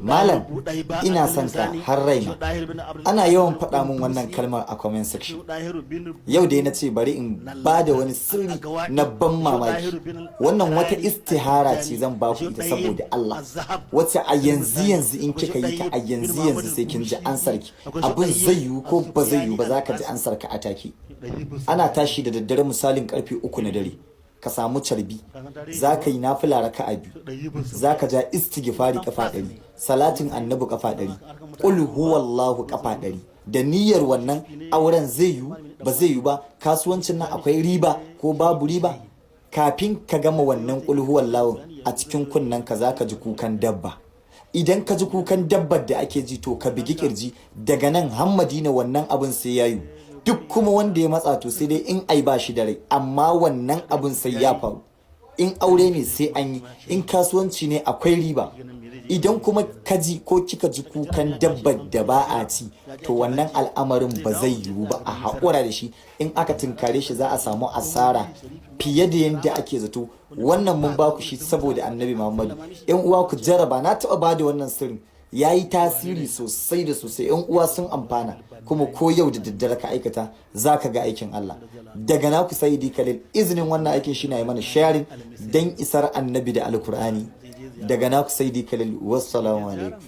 Malam, ina son ka har raina. Ana yawan faɗa min wannan kalmar a comment section. Yau dai na ce bari in ba da wani sirri na ban mamaki. Wannan wata istihara ce zan ba ku ita saboda Allah, wacce a yanzu yanzu in kika yi ta, a yanzu yanzu sai kin ji ansar ki. Abin zai yiwu ko ba zai yiwu ba, za ka ji ansar ka a take. Ana tashi da daddare, misalin karfe 3 na dare, ka samu carbi, za ka yi nafila raka'a biyu, za ka ja istighfari kafa 100, salatin Annabi kafa 100, qul huwallahu kafa 100, da niyyar wannan auren zai yiwu, ba zai yiwu ba, kasuwancin nan akwai riba ko babu riba. Kafin ka gama wannan qul huwallahu, a cikin kunnen ka za ka ji kukan dabba. Idan ka ji kukan dabbar da ake ji, to ka bigi kirji, daga nan har Madina wannan abin sai ya yiwu. Duk kuma wanda ya matsa, to sai dai in ai ba shi da rai, amma wannan abin sai ya faru. In aure ne, sai an yi. In kasuwanci ne, akwai riba. Idan kuma ka ji ko kika ji kukan dabbar da ba a ci, to wannan al'amarin ba zai yiwu ba, a haƙura da shi. In aka tunkare shi, za a samu asara fiye da yadda ake zato. Wannan mun ba ku shi saboda Annabi Muhammadu. Yan uwa, ku jaraba. Na taɓa ba da wannan sirrin, ya yi tasiri sosai da sosai, yan uwa sun amfana. Kuma ko yau da daddare ka aikata, za ka ga aikin Allah. Daga naku Saidi Khalil. Izinin wannan aikin shi na yi mana sharing dan isar Annabi da Alkur'ani. Daga naku Saidi Khalil. Wassalamu alaikum.